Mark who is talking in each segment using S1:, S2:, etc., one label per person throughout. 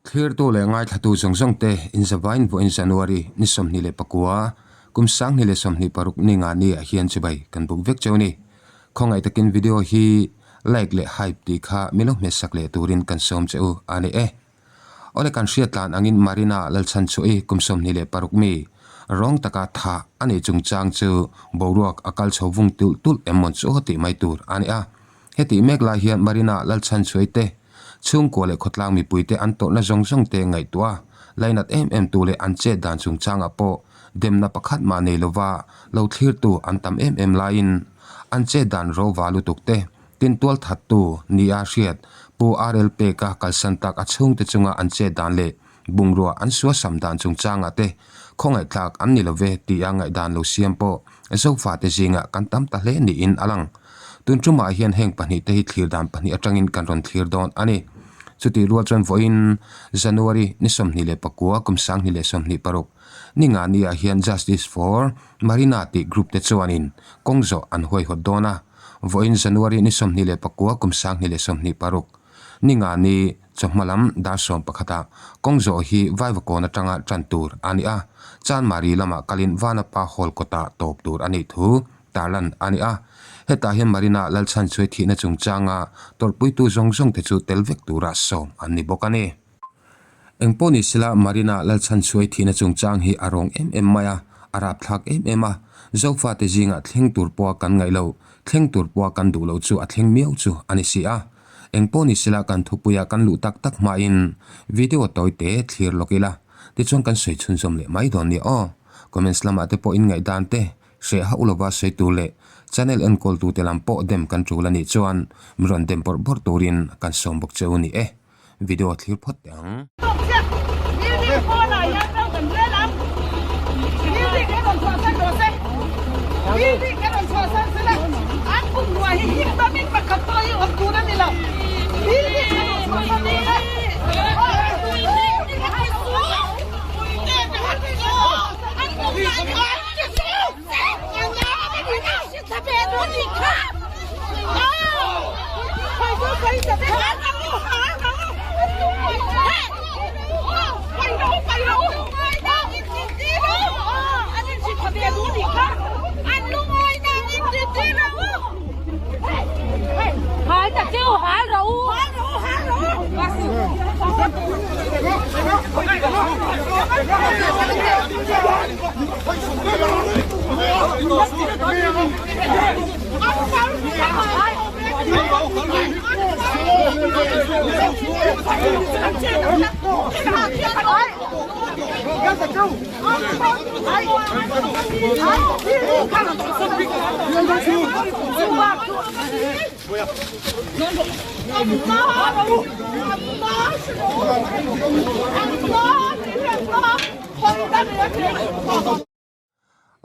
S1: Thlirtu leh ngaithlatu zawng zawng te inzavain vawiin January ni 29, kum 2026 ni nga ni ah hian chibai kan buk vek cheu ni. Khawngaih takin video hi like leh hype tih kha milo hmetsak leh turin kan sawm che u a ni e. Awle kan hriat tlan angin Marina Lalchhanchhuahi kum 26 mi rawng taka tha a nih chungchang chu boruak a kal chho vung tulh tulh em mawn chu tih mai tur a ni a. Hetih mek lai hian Marina Lalchhanchhuahi te chhungkua leh khawtlang mipuite an tawrhna zawng zawng te ngaihtuah a, lainat em em tu leh an chet dan chungchangah pawh demna pakhat mah nei lova lo thlirtu an tam em em laiin an chet dan rova lutuk te tintual thattu nia hriat Pu RL Peka kalsan tak a chhungte chunga an chet dan leh bungrua an suasam dan chungchangah te khawngaihthlak an ni love tia ngaihdan lo siam pawh Zofate zingah kan tam ta hle niin a lang. Tun tumah hian heng pahnih te hi thlir dan pahnih atangin kan rawn thlir dawn a ni. Chutih rual chuan vawiin January ni 29 kum 2026 ni nga ni ah hian Justice for Marina tih group te chuanin kawng zawh an huaihawt dawn a. Vawiin January ni 29 kum 2026 ni nga ni chawhma lam dar 11 ah kawng zawh hi Vaivakawn atanga tan tur a ni a. Chanmari lamah kalin Vanapa Hall kawtah tawp tur a nih thu tarlan a ni a. Hetah hian Marina Lalchhanchhuai thihna chungchanga tawrhpuitu zawng zawng te chu tel vek tura sawm an ni bawk a ni. Engpawh ni sela Marina Lalchhanchhuai thihna chungchang hi a rawng em em mai a, a rapthlak em em a. Zofate zingah thleng tur pawha kan ngaih lo, thleng tur pawha kan duh loh chu a thleng miau chu a ni si a. Engpawh ni sela kan thupuia kan luh tak tak hmain video tawi te thlir lawk ila, tichuan kan sawi chhunzawm leh mai dawn nia aw. Comments lamah te pawh inngaihdan te Hreh hauh lova sawitu leh channel enkawltute lam pawh dem kan tul a nih chuan min rawn dem bawrh bawrh turin kan sawm bawk che u ni e. Video thlir phawt teh ang.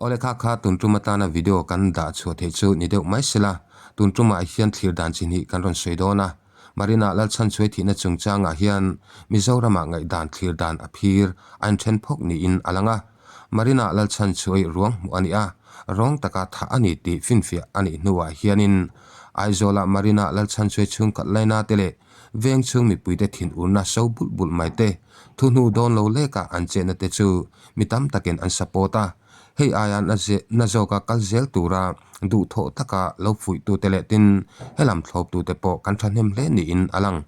S1: Awle kha kha tun tum atana video kan dah chhuah theih chu ni deuh mai sela, tun tumah hian thlir dan chi hnih kan rawn sawi dawn a. Marina Lalchhanchhuai thihna chungchangah hian Mizoramah ngaihdan thlir dan a phir a inthen phawk niin a lang a. Marina Lalchhanchhuai ruang hmuh a ni a, rawng taka thah a ni tih finfiah a nih hnuah hianin Aizawlah Marina Lalchhanchhuai chhungkhat laina te leh Veng chhung mipuite thinurna so bulh bulh mai te, thu hnu dawn lo lekah an chenna te chu mi tam takin an support a. Hei aia na zawka kal zel tura duhthawh taka lo fuihtute leh tin helam thlawptute pawh kan thahnem hle niin a lang.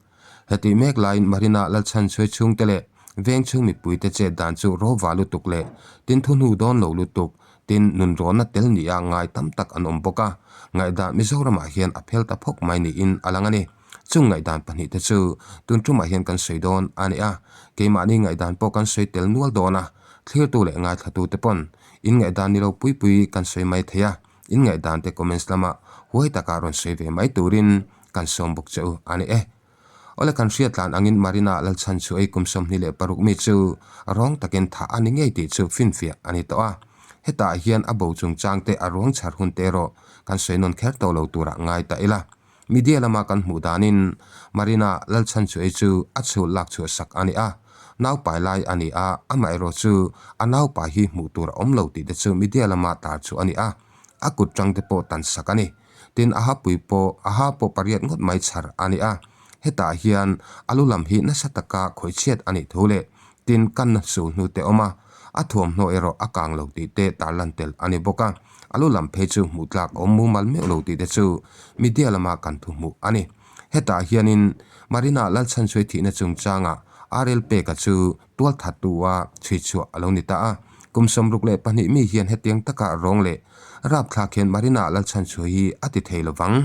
S1: Hetih mek laiin Marina Lalchhanchhuai chhungte leh veng chhung mipuite chet dan chu rawva lutuk leh tin thu hnu dawn lo lutuk tin nunrawnna tel nia ngai tam tak an awm bawk a, ngaihdan Mizoramah hian a phel ta phawk mai niin a lang a ni. Chung ngaihdan pahnih te chu tun tumah hian kan sawi dawn a ni a, keimahni ngaihdan pawh kan sawi tel nual dawn a, thlirtu leh ngaithlatu te pawn in ngaihdan ni lo pui pui kan sawi mai thei a, in ngaihdan te comments lamah huai taka rawn sawi ve mai turin kan sawm bawk che u a ni e. Awle kan hriat tlan angin Marina Lalchhan chu ei kum 26 mi chu rawng takin thah a ni ngei tih chu finfiah a ni tawh a, hetah hian a bo chungchang te a ruang chhar hun te erawh kan sawi nawn kher tawh lo turah ngai ta ila. Media lama kan hmuh danin Marina Lalchhanchuai chu a chhul lak chhuah sak a ni a, naupai lai a ni a, amaherawh chu a naupai hi hmuh tur a awm lo tih te chu media lama tar chu a ni a, a kut tang te pawh tan sak a ni. Tin, a hapui pawh a ha pawh pariat ngawt mai chhar a ni a. Hetah hian a lu lam hi nasa taka khawih chhiat a nih thu leh tin kanna sul hnu te awm a, a thuamhnaw erawh a kang lo tih te tarlan tel a ni bawk a. A lu lam phei chu hmuh tlak a awm mumal meuh lo tih te chu media lama kan thu hmuh a ni. Hetah hianin Marina Lalchhanchhuai thihna chungchangah RL Peka chu tualthattu-a chhuichhuah a lo ni ta a. Kum 62 mi hian hetiang taka rawng leh rapthlak hian Marina Lalchhanchhuai hi a ti thei lovang.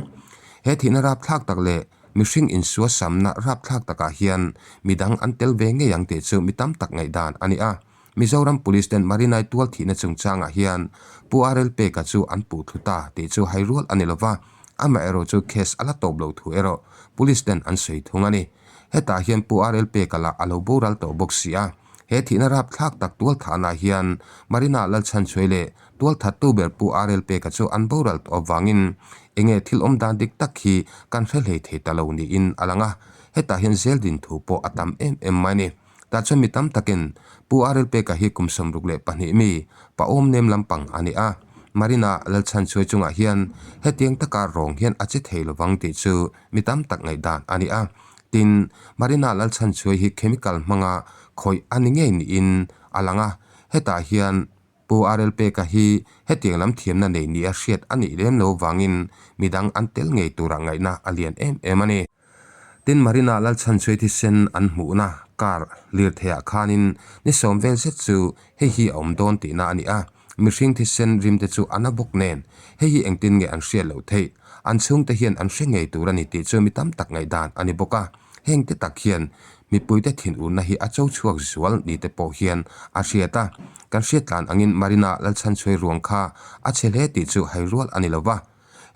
S1: He thihna rapthlak tak leh mihring insua samna rapthlak takah hian midang an tel ve ngei ang tih chu mi tam tak ngaihdan a ni a. Mizoram Police ten Marinai tual thihna chungchangah hian Pu RL Peka chu an puh thlu ta tih chu hai rual a ni lova, amaherawh chu case a la tawp lo thu erawh Police ten an sawi thung a ni. Hetah hian Pu RL Peka lah a lo boral tawh bawk si a, he thihna rapthlak tak tual thahna hian Marina Lalchhanchhuai leh tual thattu ber Pu RL Peka chu an boral tawh avangin enge thil awm dan dik tak hi kan hre hlei thei ta lo niin a lang a, hetah hian zeldin thu pawh a tam em em mai a ni. Tah chuan mi tam takin Pu RL Peka hi kum 62 mi, pa awm nem lampang a ni a. Marina Lalchhanchhuai chungah hian hetiang taka rawng hian a che thei lovang tih chu mi tam tak ngaihdan a ni a. Tin, Marina Lalchhanchhuai hi chemical hmanga khawih a ni ngei niin a lang a. Hetah hian Pu RL Peka hi hetiang lam thiamna nei nia hriat a nih lem lo vangin midang an tel ngei tura ngaihna a lian em em a ni. Tin Marina Lalchhanchhuai thisen an hmuhna car lirtheiah khanin ni sawm vel zet chu hei hi a awm dawn tihna a ni a, mihring thisen rimte chu a na bawk nen hei hi engtin nge an hriat loh theih, an chhungte hian an hre ngei tur a ni tih chu mi tam tak ngaihdan a ni bawk a, hengte tak hian mipuite thinurna hi a cho chhuak zual ni te pawh hian a hriat a, kan hriat tlan angin Marina Lalchhanchhuai ruang kha a chhe hle tih chu hai rual a ni lo va.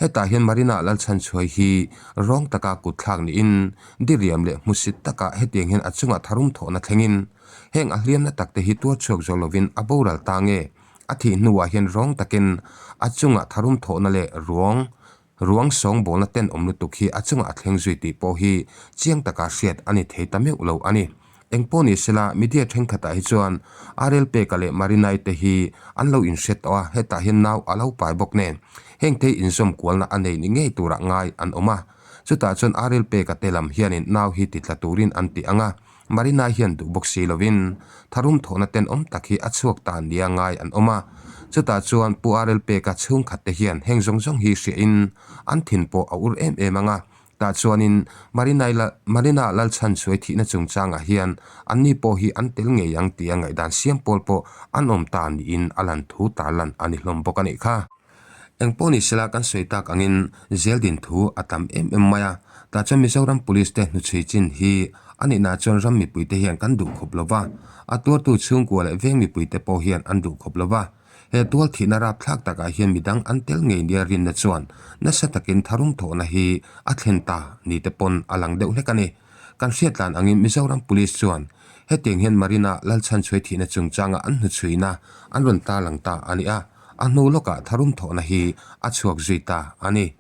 S1: Hetah hian Marina Lalchhanchhuai hi rawng taka kut thlak niin diriam leh hmusit taka hetiang hian a chungah tharum thawhna thlengin heng a hliamna takte hi tuar chhuak zo lovin a boral ta nge? A thih hnuah hian rawng takin a chungah tharum thawhna leh ruang ruang sawngbawlna tenawm lutuk hi a chungah a thleng zui tih pawh hi chiang taka hriat a ni thei ta meuh lo a ni. Engpawh ni sela, media thenkhatah hi chuan RL Peka leh Marinai te hi an lo inhre tawh a, hetah hian nau a lo pai bawk nen hengte hi inzawm kualna a nei ni ngei turah ngai an awm a. Chutah chuan RL Peka te lam hianin nau hi titla turin an ti ang a, Marinai hian duh bawk si lovin tharum thawhna tenawm tak hi a chhuak ta nia ngai an awm a. Chutah chuan Pu RL Peka chhungkhat te hian heng zawng zawng hi hriahin an thin pawh a ur em em ang a, Tah chuanin Marina Lalchhanchhuai thihna chungchangah hian anni pawh hi an tel ngei ang tia ngaihdan siam pawl pawh an awm ta niin a lan thu tarlan a ni hlawm bawk a nih kha. Engpawh ni sela kan sawi tak angin zeldin thu a tam em em mai a, tah chuan Mizoram Police te hnuchhui chin hi a nihna chuan ram mipuite hian kan duh khawp lo va, a tuartu chhungkua leh veng mipuite pawh hian an duh khawp lo va. He tual thihna rapthlak takah hian midang an tel ngei nia rinna chuan nasa takin tharum thawhna hi a thlen ta ni te pawn a lang deuh hlek a ni. Kan hriatlan angin Mizoram Police chuan hetiang hian Marina Lalchhanchhuai thihna chungchanga an hnuchhuina an rawn tarlang ta a ni a, a hnu lawkah tharum thawhna hi a chhuak zui ta a ni.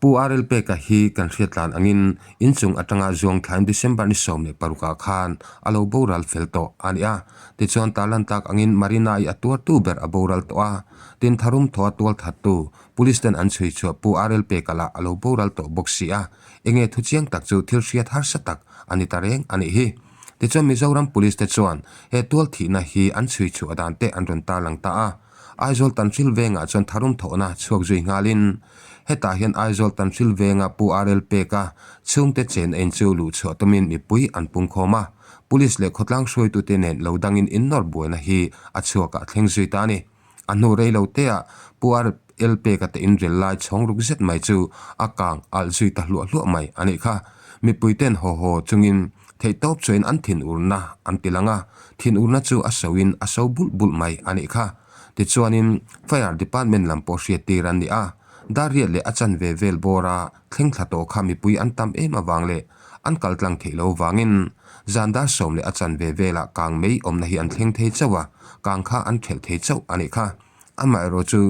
S1: Pu RL Peka hi kan hriatlan angin inchung atanga zuang thlain December ni 16 ah khan a lo boral fel tawh a ni a. Tichuan tarlan tak angin Marina-i a tuartu ber a boral tawh a. Tin tharum thaw a tual thattu Police ten an chhui chhuah Pu RL Peka lah a lo boral tawh bawk si a. Enge thu chiang tak chu thil hriat harsa tak a ni ta reng a nih hi. Tichuan Mizoram Police te chuan he tual thihna hi an chhui chhuah dan te an rawn tarlang ta a. Aizawl Tanhril vengah chuan tharum thawhna chhuak zui nghalin hetah hian Aizawl Tanhril venga Pu RL Peka chhungte chen a inchu luh chhuah tumin mipui an pungkhawm a, Police leh khawtlang hruaitute nen lo dangin innawr buaina hi a chhuak ah thleng zui ta a ni. A hnu rei lo teah Pu RL Peka te inrel lai chhawng ruk zet mai chu a kang alh zui ta hluah hluah mai a nih kha. Mipui ten haw haw chungin Theihtawp chuan an thinurna an ti lang a, thinurna chu a soin a so bulh bulh mai a nih kha. Tichuanin Fire Department lam pawh hriattir an ni a, Darriat leh a chanve vel bawra thleng thla tawh kha mipui an tam em avang leh an kal tlang theih lo vangin zan dar sawm leh a chanve velah kang mei awmna hi an thleng thei chauh a, kang kha an thelh thei chauh a nih kha. Amaherawhchu chu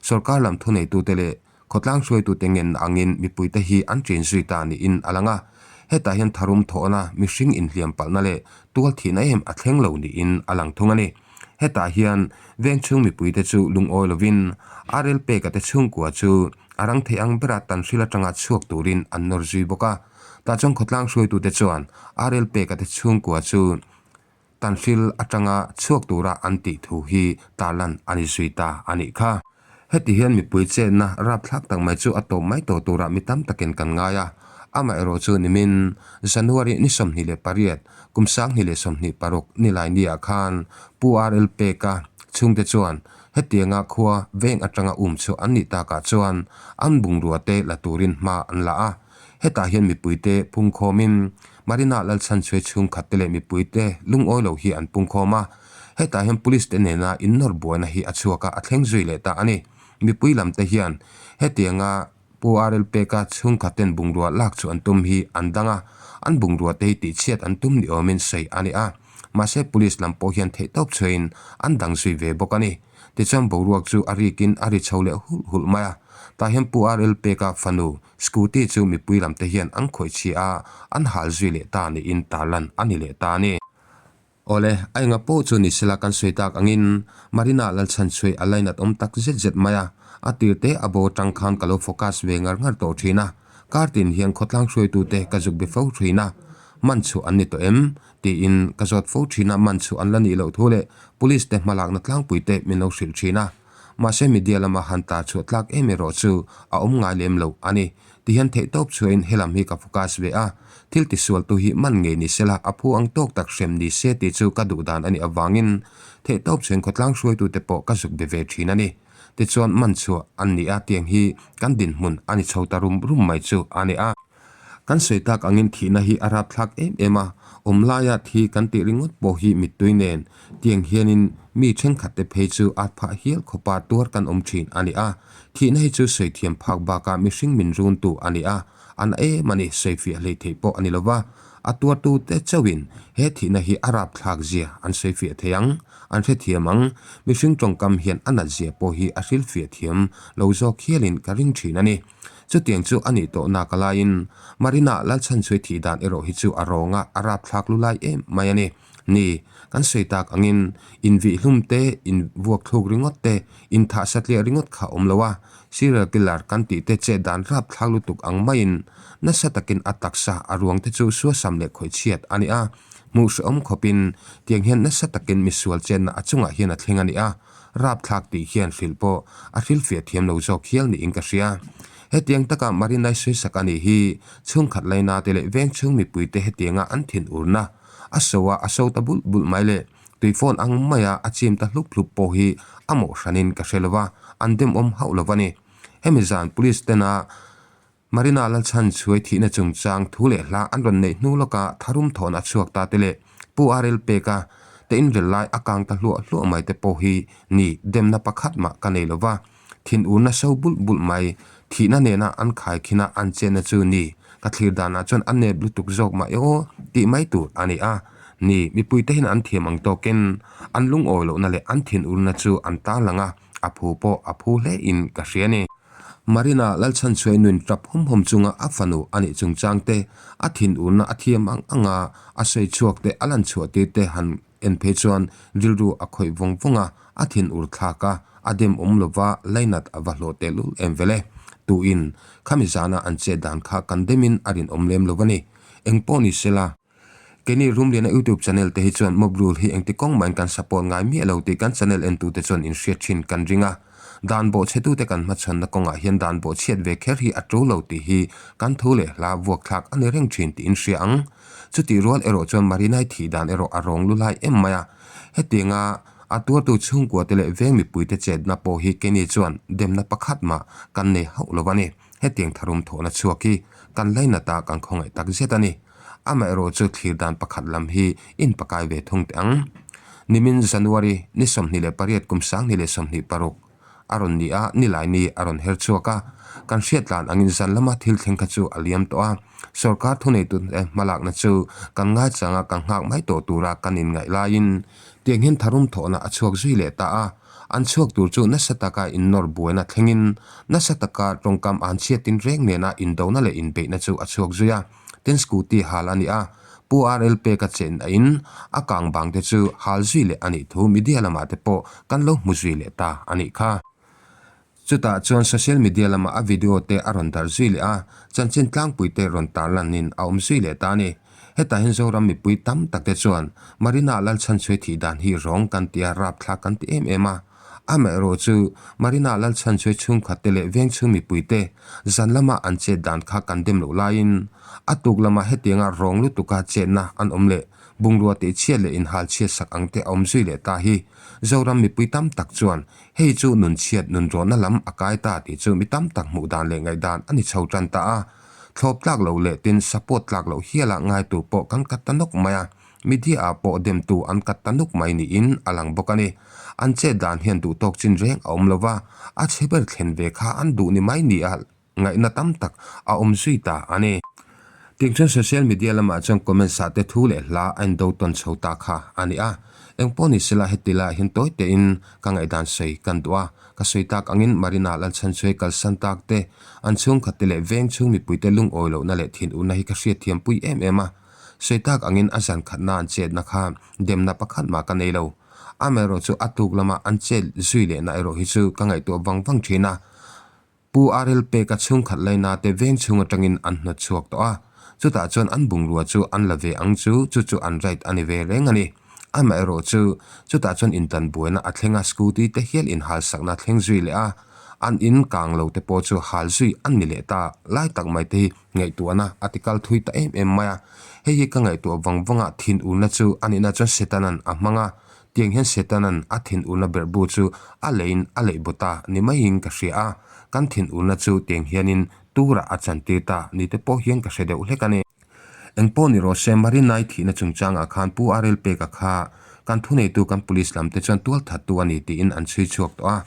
S1: sorkar lam thuneitute leh Khawtlang hruaitute ngen angin mipuite hi an chen zui ta niin a lang a, hetah hian tharum thawhna, mihring inhliam palhna leh tual thihna em a thleng lo niin a lang thung a ni. Hetah hian vengchhung mipuite chu lungawi lovin RL Peka te chhungkua chu a rang thei ang bera Tanhril atanga chhuak turin an nawr zui bawk a. Tah chuan khawtlang hruaitute chuan RL Peka te chhungkua chu Tanhril atanga chhuak tura an tih thu hi tarlan a ni zui ta a nih kha. Heti hian mipui chenna rapthlak tak mai chu a tawp mai tawh turah mi tam takin kan ngai a. Amaherawh chu nimin January ni 28, kum 2026 Nilaini-ah khan Pu RL Peka chhungte chuan hetianga khua veng atanga um chhuah an nih takah chuan an bungrua te la turin hma an la a. Hetah hian mipuite pungkhawmin Marina Lalchhanchhuai chhungkhat te leh mipuite lungawi lo hi an pungkhawm a. Hetah hian Police te nena innawr buaina hi a chhuak a, a thleng zui leh ta a ni. Mipui lam te hian hetianga Pu RL Peka chhungkhat ten bungrua lak chu an tum hi an dang a, an bungrua te hi tihchhiat an tum ni awmin sawi a ni a. Mahse Police lam pawh hian theihtawp chhuahin an dang zui ve bawk a ni. Tichuan boruak chu a rikin a ri chho leh hulh hulh mai a. Tah hian Pu RL Peka fanu Scooty chu mipui lam te hian an khawih chhi a, an hal zui leh ta niin tarlan a ni leh ta a ni. Awle, a enga pawh chu ni sela kan sawi tak angin Marina Lalchhanchhuai a lainat awm tak zet zet mai a, a tir te a bo atang khan ka lo focus ve ngar ngar tawh thin a, kar tin hian khawtlang hruaitute ka zuk be fo thin a, man chhuah an ni tawh em? tiin ka zawt fo thin a, man chhuah an la nih loh thu leh Police te hmalakna tlangpui te min lo hrilh thin a. Mahse media lama han tar chhuah tlak em erawh chu a awm ngai lem lo a ni. Tihian theihtawp chhuahin helam hi ka focus ve a, thil tisualtu hi man ngei ni sela a phu ang tawk tak hrem ni se tih chu ka duh dan a nih avangin theihtawp chhuahin khawtlang hruaitute pawh ka zuk be ve thin a ni. Tichuan man chhuah an ni a tiang hi kan dinhmun a ni chho ta rum rum mai chu a ni a. Kan sawi tak angin thihna hi a rapthlak em em a, awm laia thi kan tih ringawt pawh hi mittui nen tiang hianin mi thenkhatte phei chu at phah hial khawpa tuar kan awm thin a ni a. Thihna hi chu sawi thiam phak bakah mihring min runtu a ni a, a na em a ni, sawi fiah hlei theih pawh a ni lova. A tuartute chauhin he thihna hi a rapthlak zia an sawi fiah thei ang, an hrethiam ang. Mihring tawngkam hian a nat zia pawh hi a hrilhfiah thiam lo zawk hialin ka ring thin a ni. Chutiang chu a nih tawh nak alaiin Marina Lalchhanchhuai thih dan erawh hi chu a rawng a, a rapthlak lu lai em mai a ni. Ni, kan sawi tak angin invihhlum te, invuakthluk ringawt te, inthah satliah ringawt kha awm lo a, serial killer kan tih te chet dan rapthlak lutuk ang maiin nasa takin a taksa a ruang te chu suasam leh khawihchhiat a ni a, hmuh hrehawm khawpin tiang hian nasa takin misual chenna a chungah hian a thleng a ni a. Rapthlak tih hian hrilh pawh a hrilhfiah thiam lo zawk hial niin ka hria. Hetiang taka Marinai sawisak a nih hi chhungkhat laina te leh veng chhung mipuite hetianga an thin urna a so a, a so ta bulh bulh mai leh tuifawn ang maia a chim ta hlup hlup pawh hi a mawh hranin ka hre lo va, an demawm hauh lo a ni. Hemi zan Police tena Marina Lalchhan chhuai thihna chungchang thu leh hla an rawn neih hnu lawka tharum thawn a chhuak ta te leh Pu RL Peka te inrel lai a kang ta hluah hluah mai te pawh hi ni demna pakhat mah ka nei lova, thinurna so bulh bulh mai, thihna nena an khaikhina an chenna chu ni ka thlir danah chuan a nep lutuk zawk mah e aw tih mai tur a ni a, ni mipuite hian an thiam ang tawkin an lungawi lohna leh an thinurna chu an tarlang a, a phu pawh a phu hle in ka hria a ni. Marina Lalchhanchhuai nun tap hawm hawm chunga a fanu a nih chungchang te, a thinurna a thiam ang anga a sawi chhuak te, a lan chhuah tir te han en phei chuan rilru a khawih vawng vawng a, a thinur thlak a, a dem awm lova lainat a va hlawh tehlul em vel e. Tuin khami zana an chet dan kha kan demin a rinawm lem lo a ni. Engpawh ni sela. Keini Rumliana YouTube channel te hi chuan mob rule hi engti kawng mahin kan support ngai miah lo tih kan channel entute chuan in hriat thin kan ring a. Dan bawhchhetute kan hmachhawnna kawngah hian dan bawhchhiat ve kher hi a to lo tih hi kan tho leh hla vuakthlak a ni reng thin tih in hria ang. Chutih rual erawh chuan Marinai thih dan erawh a rawng lu lai em mai a. Hetianga a tuartu chhungkua te leh veng mipuite chetna pawh hi keini chuan demna pakhat mah kan nei hauh lo a ni. Hetiang tharum thawhna chhuak hi kan lainata kan khawngaih tak zet a ni. Amaherawh chu thlir dan pakhat lam hi inpakai ve thung teh ang. Nimin January ni 28 kum 2026 a rawn ni a, Nilaini a rawn her chhuak a. Kan hriat tlan angin zan lama thil thleng kha chu a liam tawh a. Sorkar thuneitute hmalakna chu kan ngaichang a, kan nghak mai tawh tura kan inngaih laiin tiang hian tharum thawhna a chhuak zui leh ta a. An chhuak tur chu nasa taka innawr buaina thlengin nasa taka tawngkam an chhiatin reng nena indona leh inbeihna chu a chhuak zui a. Tin scooty hal a ni a, Pu RL Peka chen a in a kang bang te chu hal zui leh a nih thu media lamah te pawh kan lo hmu zui leh ta a nih kha. Chutah chuan social media lama a video te a rawn darh zui leh a, chanchin tlangpui te rawn tarlanin a awm zui leh ta a ni. Hetah hian Zoram mipui tam tak te chuan Marina Lalchhanchhuai thih dan hi rawng kan ti a, rapthlak kan ti em em a. Amaherawh chu Marina Lalchhanchhuai chhungkhat te leh vengchhung mipui te zan lama an chet dan kha kan dem loh laiin a tuk lama hetianga rawng lutuka chetna an awm leh bungrua tih chhiat leh inhal chhiat sak ang te a awm zui leh ta hi Zoram mipui tam tak chuan Hei chu nunchhiat nunrawnna lam a kai ta tih chu mi tam tak hmuh dan leh ngaihdan a ni chho tan ta a. Thlawp tlak loh leh tin support tlak loh hiala ngaitu pawh kan kat ta nawk mai a, media ah pawh demtu an kat ta nuk mai niin a lang bawk a ni. An chet dan hian duhtawk chin reng a awm lo va, a chhe ber thlen ve kha an duh ni mai ni a. Ngaihna tam tak a awm zui ta a ni. Tiang chuan social media lamah chuan comments ah te thu leh hla a indo tawn chho ta kha a ni a. Eng pawh ni sela heti lai hian tawi tein ka ngaihdan sawi kan duh a. Ka sawi tak angin Marina Lalchhanchhuai kalsan tak te, an chhungkhat te leh veng chhung mipuite lungawi lohna leh thinurna hi ka hriatthiam pui em em a. Sawi tak angin a zan khatna an chetna kha demna pakhat mah ka nei lo. Amaherawh chu a tuk lama an chet zui lehna erawh hi chu ka ngaihtuah vang vang thin a. Pu RL Peka chhungkhat laina te veng chhung atangin an hnawt chhuak tawh a, chutah chuan an bungrua chu an la ve ang chu, chu chu an right a ni ve reng a ni. Amaherawh chu, chutah chuan intan buaina a thleng a, scooty te hial inhalsakna a thleng zui leh a, an in kang lo te pawh chu hal zui an ni leh ta lai tak mai te hi ngaihtuahna a ti kal thui ta em em mai a. Hei hi ka ngaihtuah vang vang a, thinurna chu a nihna chuan Setanan a hmang a, Tiang hian Setanan a thinurna berhbu chu a leiin a leih baw ta ni maiin ka hria a, kan thinurna chu tiang hianin turah a chantir ta ni te pawh hian ka hre deuh hlek a ni. Engpawh ni rawh se, Marinai thihna chungchangah khan Pu RL Peka kha kan thuneitu kan police lam te chuan tualthattu a ni tiin an chhui chhuak tawh a.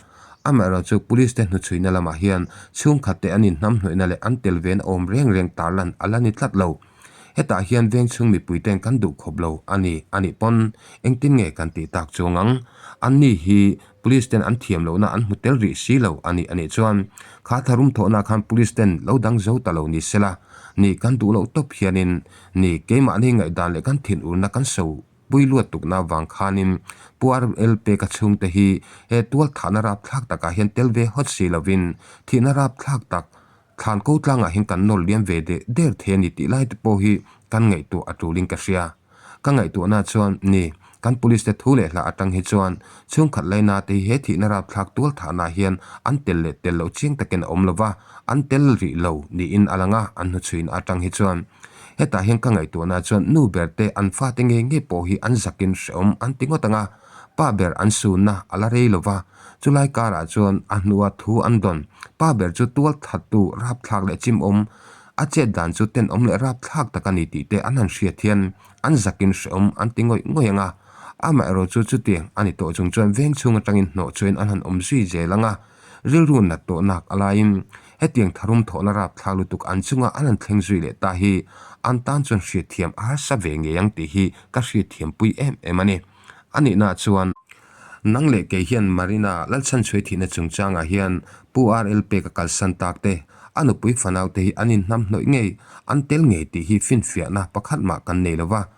S1: Amaherawhchu police te hnuchhuihna lamah hian chhungkhat te an inhnamhnawihna leh an tel vena awm reng reng tarlan a la ni tlat lo. Hetah hian vengchhung mipuiten kan duh khawp lo a ni a nih pawn engtin nge kan tih tak chuang ang? Anni hi Police ten an thiam lohna an hmu tel rih si lo a nih a nih chuan kha tharum thawhna khan Police ten lo dang zo ta lo ni sela ni kan duh loh tawp hianin ni keimahni ngaihdan leh kan thinurna kan so pui luat tukna vang khanin Pu RL Peka chhungte hi he tualthahna rapthlak takah hian tel ve hawt si lovin thihna rapthlak tak Thlan ko tlangah hian kan nawr liam ve deh der thei a ni tih lai te pawh hi kan ngaihtuah a tulin ka hria. Ka ngaihtuahna chuan, ni, kan police te thu leh hla atang hi chuan chhungkhat laina te hi he thihna rapthlak tual thahna hian an tel leh tel loh chiang takin a awm lo va, an tel rih lo niin a lang a, an hnuchhuina atang hi chuan. Hetah hian ka ngaihtuahna chuan nu ber te an fate ngei ngei pawh hi an zakin hrehawm an ti ngawt ang a, pa ber an sunna a la rei lo va, Chulai karah chuan a hnua thu an dawn. Pa ber chu tual thattu rapthlak leh chimawm, a chet dan chu tenawm leh rapthlak tak a ni tih te an han hriat hian an zakin hrehawm an ti ngawih ngawih ang a. Amaherawh chu chutiang a ni tawh chung chuan veng chhung atangin hnawh chuain an han awm zui zel ang a. Rilru nat tawh nak a laiin hetiang tharum thawhna rapthlak lutuk an chunga an han thleng zui leh ta hi an tan chuan hriatthiam a harsa ve ngei ang tih hi ka hriatthiampui em em a ni. A nihna chuan Nang leh kei hian Marina Lalchhanchhuai thihna chungchangah hian Pu RL Peka kalsan tak te, a nupui fanau te hi an inhnamhnawih ngei, an tel ngei tih hi finfiahna pakhat mah kan nei lo va.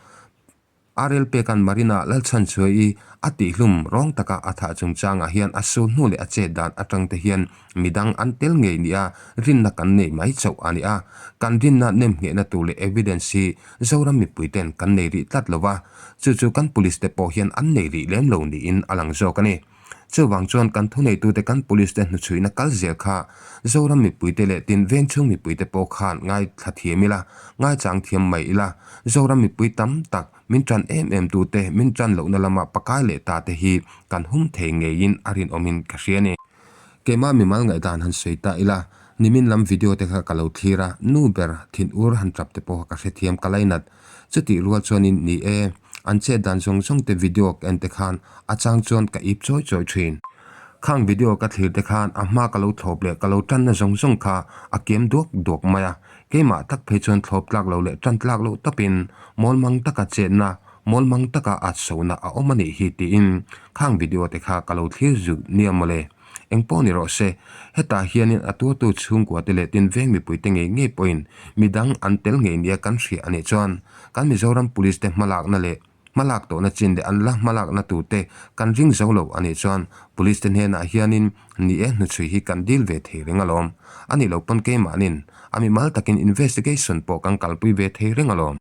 S1: RL Peka'n Marina Lalchhanchhuai i a tihhlum rawng taka a thah chungchangah hian a sul hnu leh a chet dan atang te hian midang an tel ngei nia rinna kan nei mai chauh a ni a. Kan rinna nemnghehna tur leh evidence hi Zoram mipuiten kan nei rih tlat lo va. Chu chu kan police te pawh hian an nei rih lem lo niin a lang zawk a ni. Chuvang chuan kan thuneitute kan police te hnuchhuihna kal zel kha Zoram mipuite leh tin vengchhung mipuite pawh khan ngaithla thiam ila, ngaichang thiam mai ila, Zoram mipui tam tak min tan em em tute min tan lohna lama pakai leh ta te hi kan hum thei ngeiin a rinawmin ka hria a ni. Keimah mimal ngaihdan han sawi ta ila, nimin lam video te kha ka lo thlir a, nu ber thinur han tap te pawh kha ka hrethiam ka lainat. Chutih rual chuanin ni e, an chet dan zawng zawng te video ka en te khan a chang chuan ka ip chawi chawi thin. Khang video ka thlir te khan a hma ka lo thlawp leh ka lo tanna zawng zawng kha a kiam duak duak mai a, keimah tak phei chuan thlawp tlak lo leh tan tlak loh tawpin mawlmang taka chetna, mawlmang taka at sona a awm a nih hi tiin khang video te kha ka lo thlir zut nia mawle. Engpawh ni rawh se, hetah hianin a tuartu chhungkua te leh tin veng mipuite ngei ngei pawhin midang an tel ngei nia kan hria a nih chuan kan Mizoram Police te hmalakna leh. Hmalak tawhna chin leh an la hmalakna turte kan ring zo lo a nih chuan Police te hnenah hianin ni e hnuchhui hi kan dil ve thei reng alawm. A nih loh pawn keimahnin a mimal takin investigation pawh kan kalpui ve thei reng alawm.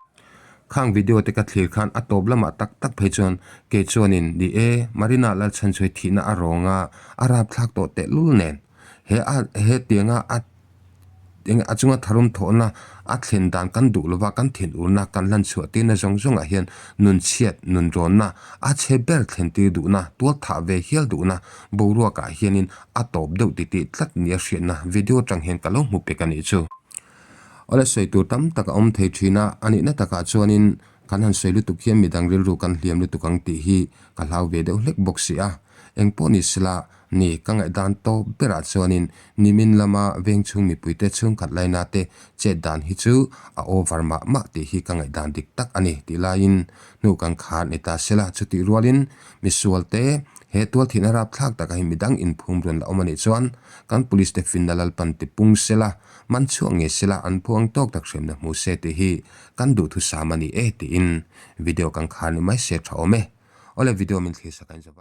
S1: Khang video te ka thlir khan a tawp lamah tak tak phei chuan kei chuanin ni e Marina Lalchhanchhuai thihna a rawng a, a rapthlak tawh tehlul nen he a hetianga a Eng a chunga tharum thawhna a thlen dan kan duh lova kan thinurna kan lan chhuah tirna zawng zawngah hian nun chhiat, nun rawnna, a chhe ber thlen tir duhna, tual thah ve hial duhna boruakah hianin a tawp deuh titih tlat nia hriatna video atang hian ka lo hmu pek a nih chu. Awle sawi tur tam tak a awm thei thin a, a nihna takah chuanin kan han sawi lutuk hian midang rilru kan hliam lutuk ang tih hi ka hlau ve deuh hlek bawk si a, engpawh ni sela Ni, ka ngaihdan tawp berah chuanin nimin lama vengchhung mipuite chhungkhat laina te chet dan hi chu a over mah mah tih hi ka ngaihdan dik tak a ni tih laiin hnu kan khar ni ta sela chutih rualin misual te he tualthihna rapthlak takah hi midang inphum rawn la awm a nih chuan kan police te finna lalpan ti pung sela man chhuak ngei sela an phuang tawk tak hremna hmu se tih hi kan duhthusam a ni e tiin video kan khar ni mai se tha awm e. Awle video min thlir sak a inzawh.